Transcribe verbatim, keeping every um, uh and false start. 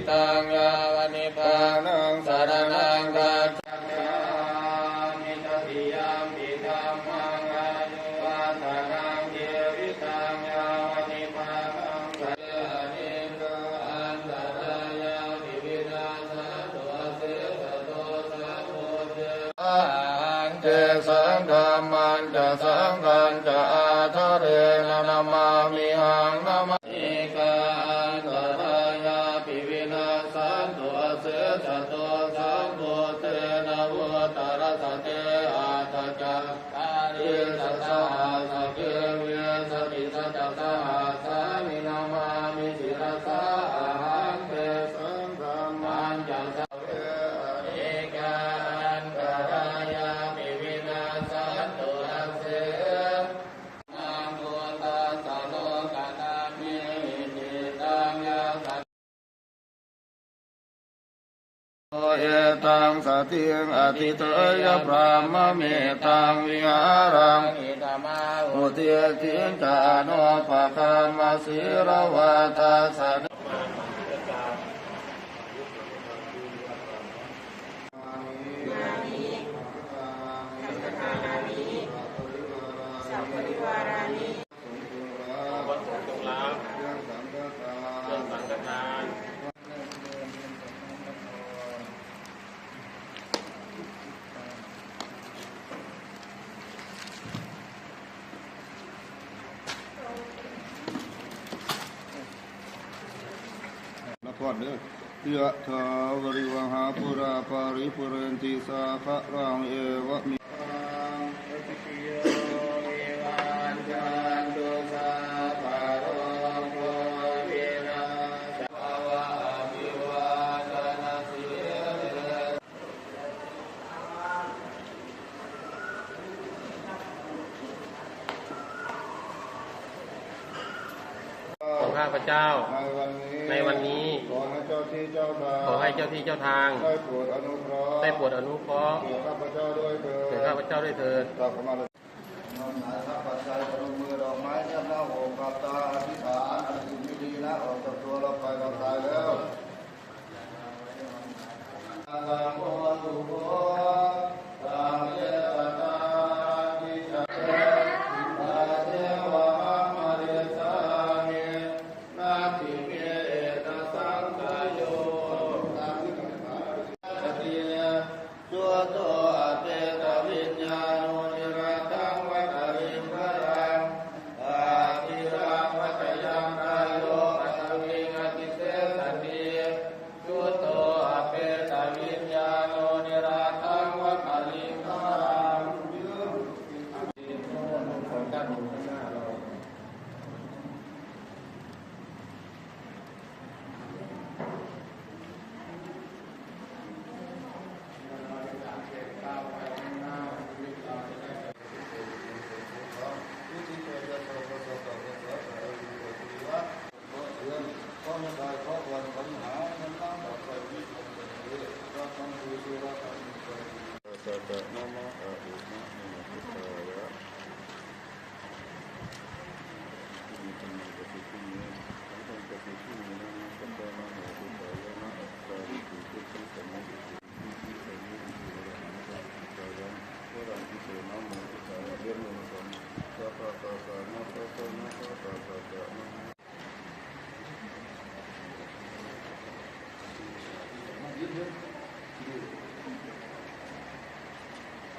taṃ yāva nibbānaṃ saraṇaṃ gacchāmi. Tatiyampi dhammaṃ āyuvaḍḍhanaṃ jīvitaṃ yāva nibbānaṃ saraṇaṃ gacchāmi. Antarāyāpi vinassantu asesato sambuddhe ahaṃ tesaṃ dhammañca saṅghañca ādarena namāmihaṃ. Nama antarāyā pi vinassantu asesato sambuddhe navuttarasate aṭṭhacattālīsasahassake vīsatisatasahassāni namāmi sirasā ahaṃ. Tesaṃ dhammañca saṅghañca anekā antarāyāpi vinassantu ase Etaṃ satiṃ adhiṭṭheyya brahmametaṃ vihāraṃ idhamāhu. Diṭṭhiñca anupagamma sīlavā dassanāพระสงฆ์จงรับเครื่องสังฆทาน นครเด้อ Yathā vārivahā pūrā paripūrenti sāgaraṃ evamevaของข้าพเจ้า ในวันนี้ ในวันนี้ ขอให้เจ้าที่เจ้าทาง ขอให้เจ้าที่เจ้าทาง ได้โปรดอนุเคราะห์ ได้โปรดอนุเคราะห์ แก่ข้าพเจ้าด้วยเถิด แก่ข้าพเจ้าด้วยเถิด กราบขมาลา